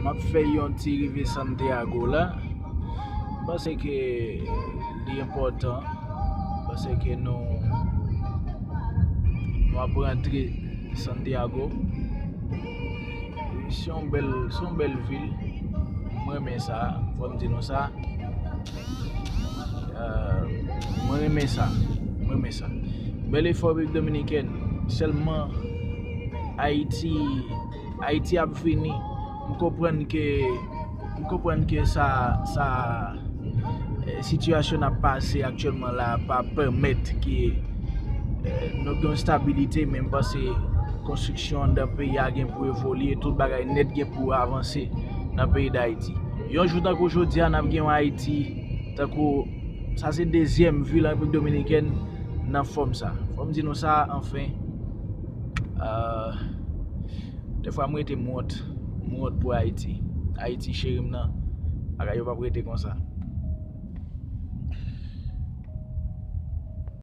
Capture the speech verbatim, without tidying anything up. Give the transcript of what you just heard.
M ap fè yon ti rive Santiago la. M panse ke li enpòtan. M panse ke nou nou ap rantre Santiago. Se yon bèl, se yon bèl vil. Mwen renmen sa. Fò m di nou sa. Euh, mwen renmen sa. Mwen renmen sa. Bèl efò Repiblik Dominikèn. Sèlman Ayiti, Ayiti ap vini. M konprann ke, m konprann ke sa, sa, eh, sitiyasyon n ap pase aktyèlman la pa pèmèt ke, eh, nou gen yon stabilite, men m panse konstriksyon anndan peyi a gen pou evolye, tout bagay nèt gen pou avanse nan peyi Dayiti. Yon jou tankou jodi a, n ap gen yon Ayiti tankou sa, se dezyèm vil an Repiblik Dominikèn nan fòm sa. Fò m di nou sa, anfen. Euh, dèfwa m rete m wont, m wont pou Ayiti. Ayiti cheri m nan, bagay yo p ap rete konsa.